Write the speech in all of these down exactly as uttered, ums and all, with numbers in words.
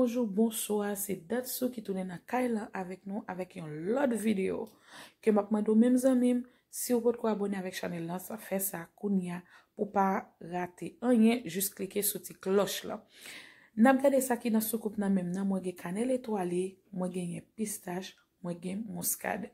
Bonjou, bonswa, se Datsou ki tounen nan kay lan avèk nou avèk yon lòt videyo. Ke m ap mande w menm zanmi m, si w potko abòne avèk chanèl lan, sa fè sa kounye a pou pa rate anyen, jis klike sou ti klòch lan. N ap gade sa ki nan soukoup nan men m nan, mwen gen kanèl etwale, mwen genyen pistach, mwen gen mouskad.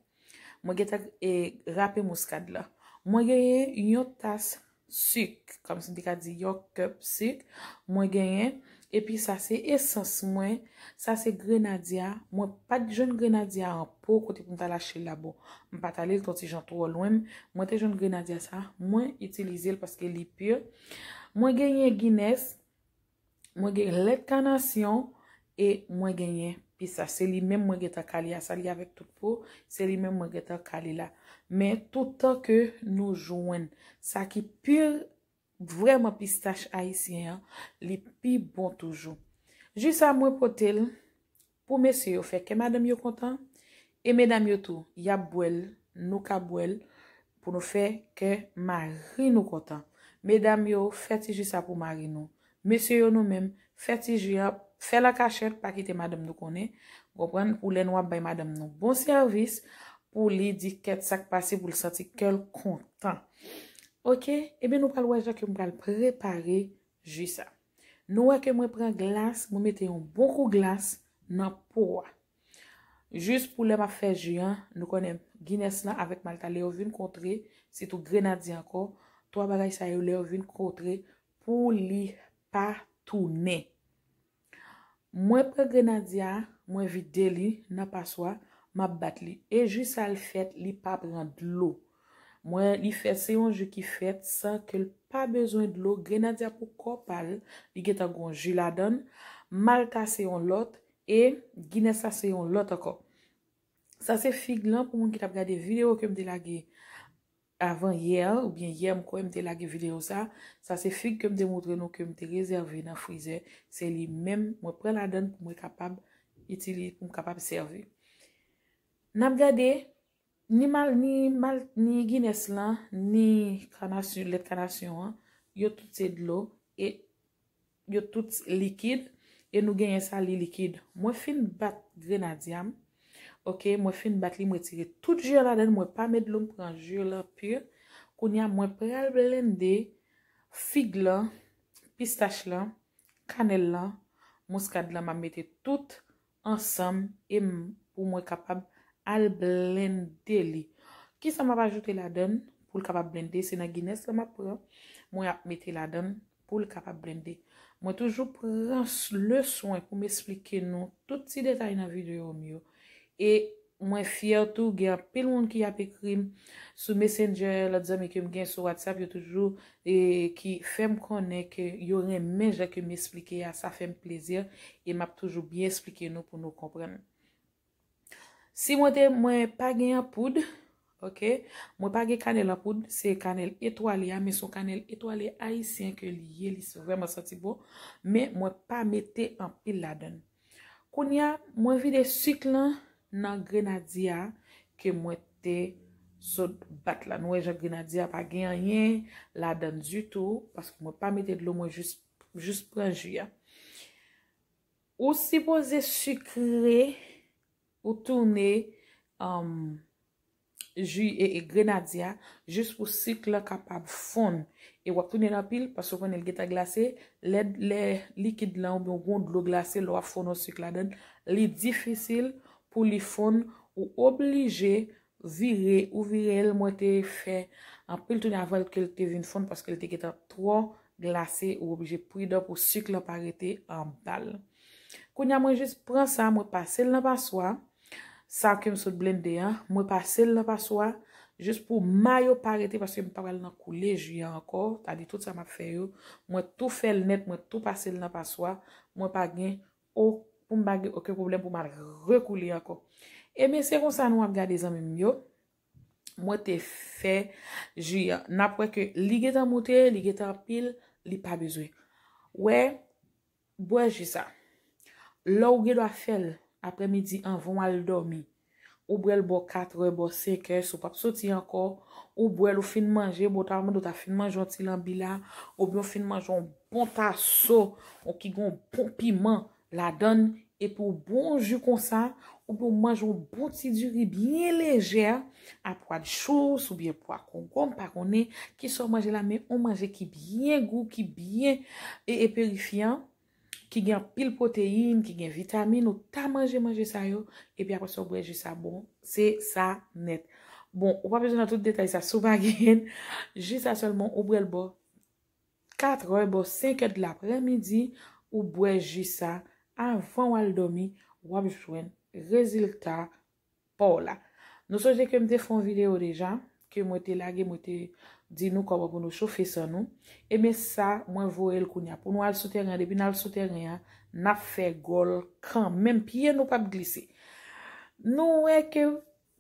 Mwen gentan e, rape mouskad la. Mwen genyen yon tas sik, kòmsi m te ka di yon kèp sik. Mwen genyen, epi sa se esans mwen, sa se grenadya. Mwen pa t jwenn grenadya an po kote pou m t al achte l la, bon, m pa t ale l t yon ti jan twò lwen m. Mwen te jwenn grenadya sa, mwen itilize l paske li pi. Mwen genyen ginès, mwen gen lèt kanasyon e mwen genyen pistach. Se li menm mwen gentan kale a, sa li avèk tout po, se li menm mwen gentan kale la. Men toutan ke nou jwenn sa ki pi vrèman pistach ayisyen an, li pi bon toujou. Ji sa mwen pote l pou mesye yo fè kè madanm yo kontan, e medam yo tou, y ap bwè l, nou ka bwè l pou nou fè kè mari nou kontan. Medam yo, fè ti ji sa pou mari nou. Mesye yo, nou menm, fè ti ji a, fè l an kachèt, pa kite madanm nou konnen. Konprann, pou lè nou ap bay madanm nou bon sèvis, pou li di kèt sa k pase, pou l santi kè l kontan. Oke, ebyen nou pral wè jan ke m pral prepare ji sa. Nou wè ke mwen pran glas, mwen mete yon bon kou glas nan po a. Jis pou lè m ap fè ji an, nou konnen ginès lan avèk malta lè yo vin kontre, sitou grenadye ankò, twa bagay sa yo lè yo vin kontre pou li pa tounen. Mwen pran grenadye a, mwen vide li nan paswa, m ap bat li. E ji sa l fèt, li pa pran dlo. Mwen, li fèt, se yon ji ki fèt san ke l pa bezwen dlo. Grenadye a pou kò pa l, li gentan gon ji ladan l. Malta se yon lòt, e ginès la se yon lòt ankò. Sa se fig lan pou moun ki t ap gade videyo ke m te lage avan yè, oubyen yè m kwè m te lage videyo sa. Sa se fig ke m te montre nou ke m te rezève nan frizè. Se li menm mwen pran ladan l pou mwen kapab itilize, pou m kapab sèvi. N ap gade, ni mal, ni mal, ni ginès lan, ni kanasyon, lèt kanasyon an, yo tout se dlo e yo tout likid e nou genyen sa li likid. Mwen fin bat grenadya m. Oke, mwen fin bat li, mwen retire tout ji an ladan l, mwen pa met dlo, m pran ji lan pi. Kounye a, mwen pral blende fig lan, pistach lan, kanèl lan, mouskad lan, m ap mete tout ansanm e m, pou mwen kapab al blende li. Kisa m ap ajoute ladan l pou l kapab blende? Se nan ginès lan m ap pran, mwen ap mete ladan l pou l kapab blende. Mwen toujou pran s-, le swen pou m esplike nou tout ti detay nan videyo m yo. E mwen fyè tou, gen anpil moun ki ap ekri m sou Messenger, lòt zanmi ke m gen sou WhatsApp, yo toujou, e, ki fè m konnen ke yo renmen jan ke m esplike a, sa fè m plezi, e m ap toujou byen esplike nou pou nou konprann. Si mwen te, mwen pa gen an poud, oke, mwen pa gen kanèl an poud, se kanèl etwale a, men se yon kanèl etwale ayisyen ke li ye, li vrèman santi bon, men mwen pa mete anpil ladan l. Kounye a, mwen vide sik lan nan grenadye a ke mwen te sot bat la. Nou wè jan grenadye a pa gen anyen ladan l ditou, paske mwen pa mete dlo, mwen jis, jis pran ji a. Ou sipoze sikre, ou tounen, um, ji e, e grenadye a, jis pou sik lan kapab fonn. E w ap tounen l anpil, paske w konnen l gentan glase. Lè, lè likid lan oubyen w gen yon dlo glase, lè w ap fonn yon sik ladan l, li difisil pou li fonn, ou oblije vire, ou vire l, mwen te fè anpil tounen avan ke l te vin fonn, paske l te gentan twò glase, ou oblije pridan pou sik lan pa rete anba l. Kounye a, mwen jis pran sa, mwen pase l nan paswa. Sa ke m sot blende an, mwen pase l nan paswa, jis pou ma yo pa rete, paske m pa pral nan koule ji an ankò, sa di tout sa m ap fè yo, mwen tou fè l nèt, mwen tou pase l nan paswa, mwen pa gen o-, pou m pa gen okenn pwoblèm pou m al rekoule ankò. Ebyen, se konsa nou ap gade zanmi m yo. Mwen te fè ji an. N ap wè ke li gentan moute, li gentan anpil, li pa bezwen. Wè, bwè ji sa. Lè w gen dwa fè l aprèmidi anvan w al dòmi. Ou bwè l bò katrè, bò senkè, si w p ap soti ankò. Ou bwè l, ou fin manje, bon, ta mande w ta fin manje yon ti lanbi la, oubyen w fin manje yon bon taso, yon ki gen yon bon piman, ladann, epi w bon ji konsa, oubyen w manje yon bon ti diri byen lejè, a pwa de chous oubyen pwa konkonm, pa konnen kisa w manje la, men yon manje ki byen gou, ki byen e, e perifyan, ki gen anpil pwoteyin, ki gen vitamin, ou ta manje manje sa yo, epi apre sa w bwè ji sa, bon, se sa nèt. Bon, ou pa bezwen nan tout detay sa, si w pa genyen, ji sa sèlman, ou bwè l bò katrè, bò senkè de laprèmidi, ou bwè ji sa, avan w al dòmi, w ap jwenn rezilta pa w la. Nou sonje ke m te fè yon videyo deja, ke mwen te lage, mwen te di nou kòman pou nou chofe san nou. Ebyen sa, mwen voye l kounye a. Pou nou al sou tèren an, depi n al sou tèren an, n ap fè gòl kanmenm, pye nou p ap glise. Nou wè ke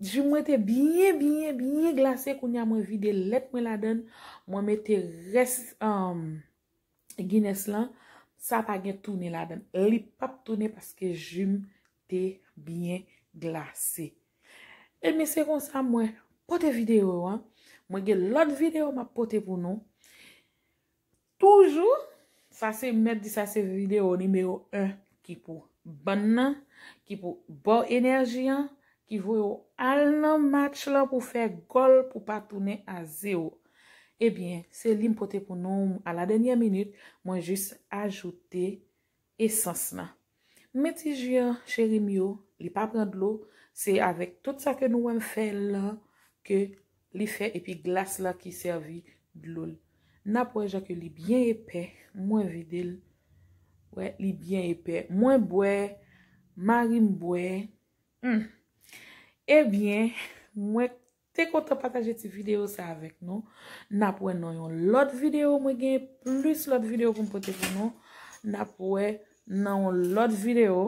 ji mwen te byen, byen, byen glase, kounye a mwen vide lèt mwen ladann, mwen mete rès, um, Guinness lan, sa pa gen tounen ladann. Li p ap tounen paske ji m te byen glase. Ebyen, se konsa mwen pote videyo an. Mwen gen lòt videyo m ap pote pou nou. Toujou, sa se mèt di sa se videyo nimewo en ki pou bann nan, ki pou ba w enèji an, ki voye w al nan match lan pou fè gòl pou pa tounen a zewo. Ebyen, se li m pote pou nou a la dènyè minit, mwen jis ajoute esans lan. Men ti ji an, cheri m yo, li pa pran dlo, se avèk tout sa ke nou wè m fè l lan ke li fè epi glas la ki sèvi dlo l. N ap wè jan ke li byen epè, mwen vide l. Wè, li byen epè. Mwen bwè, mari m bwè. Hmm. Ebyen, mwen te kontan pataje ti videyo sa avèk nou. N ap wè nan yon lòt videyo, mwen gen plis lòt videyo pou m pote pou nou. N ap wè nan yon lòt videyo.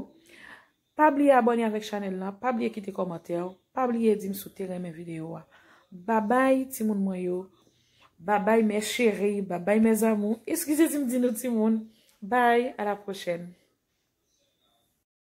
Pa bliye abòne avèk chanèl lan, pa bliye kite kòmantè w, pa bliye di m si w te renmen videyo a. Babay timoun mwen yo, babay mes chéris, babay mes amours. Eskize si m di nou timoun. Bye, à la prochaine.